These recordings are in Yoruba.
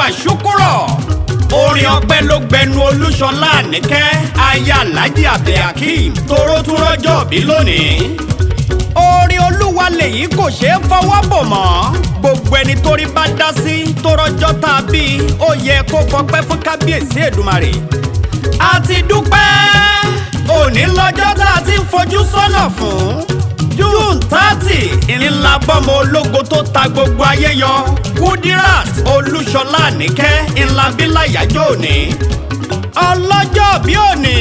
Wà ṣúkúrọ̀. Orin ọpẹ́ ló gbẹnu Olúṣọlá Àníkẹ́, aya Alhaji Abdulhakeem, toró tún rọ́jọ́ bí lónìí. Orin Olúwa lèyí, kò ṣeé fọwọ́ bò mọ́. Gbogbo ẹni torí bá dá sí tó rọ́jọ́ tá a bí, ó yẹ kó fọpẹ́ fún Kábíyèsí Èdùmàrè. A ti dúpẹ́, òní lọ́jọ́ tá a ti ń fojú sọ́nà fún. June 30 ńlá bọ́mọ ológo tó ta gbogbo ayé yọ, Kudirat Olúṣọlá Àníkẹ́, ńlá bí láyàjọ́ òní. Ọlọ́jọ́ bí òní,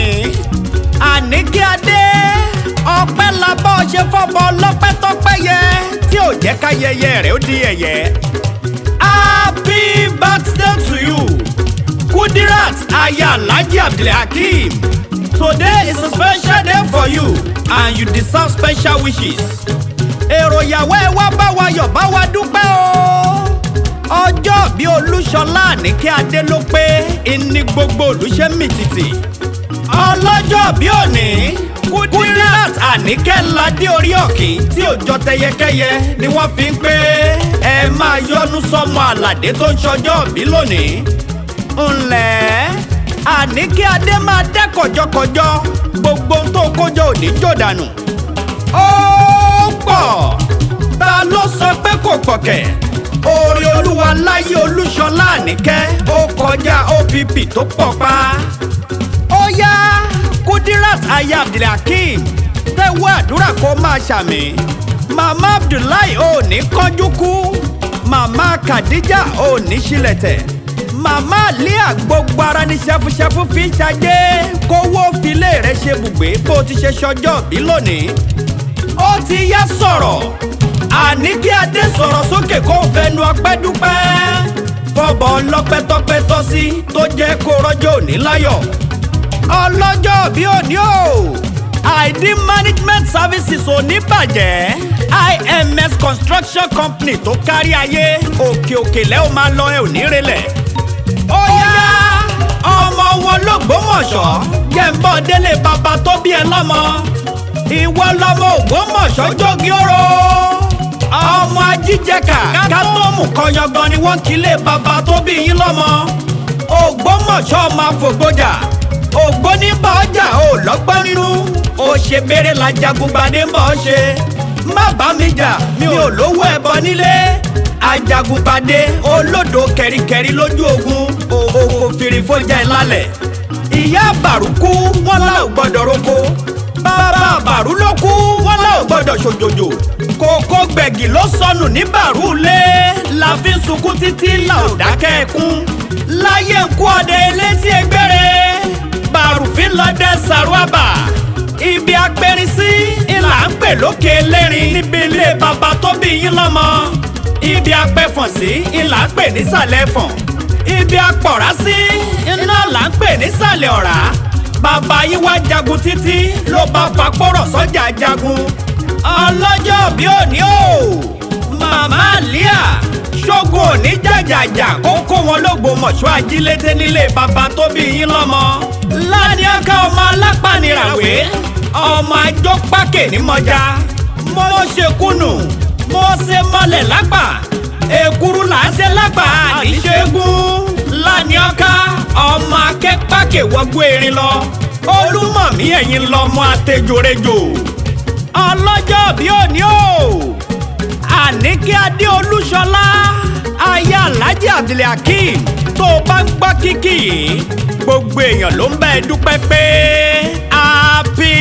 Àníkẹ́ Adé, ọpẹ́ la bọ́ ṣe fọ́bọ ọlọ́pẹ́ tọ́pẹ́ yẹ, tí ò jẹ́ káyẹyẹ rẹ̀ ó di ẹ̀yẹ. Happy birthday to you, Kudirat aya Alhaji Abdulhakeem. Today is a special day for you and you deserve special wishes. Èrò ìyàwó, ẹ wá bá wa yọ̀, bá wa dúpẹ́ o. Ọjọ́ bí Olúṣọlá Àníkẹ́ Adé ló pé ìní, gbogbo olùṣẹ́ mìtìtì. Ọlọ́jọ́ bí òní, Kudirat Àníkẹ́ ládé orí ọ̀kìn tí òjò tẹyẹkẹyẹ ni wọ́n fi ń pé ẹ máa yọnu sọmọ àlàdé tó ń ṣọjọ́ bí lónìí. Ńlẹ̀ Àníkẹ́ Adé, máa dẹ́ kọjọkọjọ, gbogbo ohun tó kójọ ò ní jò dànù. Ó pọ̀, ta ló sọ pé kò pọ̀kẹ̀? Oore Olúwa láyé Olúṣọlá Àníkẹ́ ó kọjá opp tó pọ̀ pa. Ó yá, Kudirat aya Abdulhakeem, tẹ́wọ́ àdúrà kó máa ṣàmì. Màmá Abdullahi, ò ní kánjú kú. Màmá Khadija, ò ní ṣílẹ̀tẹ̀. Màmá Leah, gbogbo ara ní ṣẹfuṣẹfu fi ń ṣajé, kówó filé rẹ̀ ṣe bùgbé bó ti ṣe ṣọjọ́ bí lónìí. Ó ti yá, sọ̀rọ̀ Àníkẹ́ Adé, sọ̀rọ̀ sókè kó fẹnu ọpẹ́ dúpẹ́ fọbọ̀ lọ́pẹ́tọ́pẹ́ tọ́ sí tó jẹ́ kó rọ́jò òní láyọ̀. Ọlọ́jọ́ bí òní o, ID Management Services ò ní bàjẹ́, IMS Construction Company tó kárí ayé, òkè òkè lẹ́ ò máa lọ, ẹ ò ní relẹ̀. Ó yá, ọmọ wọn lÓgbómọ̀ṣọ́, jẹ́ńbọ́ délé bàbá tó bí ẹ lọ́mọ. Ìwọ lọmọ Ògbómọ̀ṣọ́ jógi oró, ọmọ ajíjẹkà kátó kọyangan ni wọ́n kílé bàbá tó bí yín lọ́mọ. Ògbómọ̀ṣọ́, ọmọ àfògbójà ògbóní bá ọjà ò lọ́gbọ́n nínú, ó ṣe béèrè la jagungbadé ń bọ̀ ṣe. Má bá mi jà, mi ò lówó ẹbọ nílé. Ajagungbadé olódò kẹ̀ríkẹ̀rí lójú ogun, òkò fìrìfọ́jà ìlàlẹ̀. Ìyá àbàrú kú, wọn là ò gbọ́dọ̀ roko. Bàbá àbàrú ló kú, wọn là ò gbọ́dọ̀ ṣòjòjò. Kòkó gbẹ̀gì ló sọnù ní bàrú lé, la fi ń sunkún títí la ò dákẹ́ ẹkún. Láyé ń kú ọdẹ létí ẹgbẹ́rẹ́, bàrùfín lọ́dẹ sàrúàbà. Ibi apẹ̀rin sí ìlà ń pè lókè lẹ́rìn níbi ilé bàbá tó bí yín lọ́mọ. Ibi apẹ̀fọ̀n sí ìlà ń pè nísàlẹ̀ ẹ̀fọ̀n. Ibi apọ̀rá sí iná là ń pè nísàlẹ̀ ọ̀rá. Bàbá yín wá jagun títí, ló bá fapọ̀rọ̀ sọ́jà jagun. Ọlọ́jọ́ bí òní o, màmá Àlíà, ṣógun òní jàjàjà kó kó wọn lÓgbómọ̀ṣọ́ ajílété nílé bàbá tó bí yín lọ́mọ. Ládìáká, ọmọ alápànìràwé, ọmọ àjọpákè ní mọ́jà. Mo ṣe kùnù, mo ṣe mọ́lẹ̀ lápá, èkuru là ń ṣe lápá àníṣègùn. Lánìọ́ká, ọmọ akẹ́pàkè wọgbó erin lọ. Olúmọ̀mí, ẹ̀yin lọ́mọ àtẹjọrẹjọ. Ọlọ́jọ́ bí òní o, Àníkẹ́ Adé Olúṣọlá, aya Alhaji Abdulhakeem, tó o bá ń gbọ́ kíkì yìí, gbogbo èèyàn ló ń bá ẹ dúpẹ́ pé happy.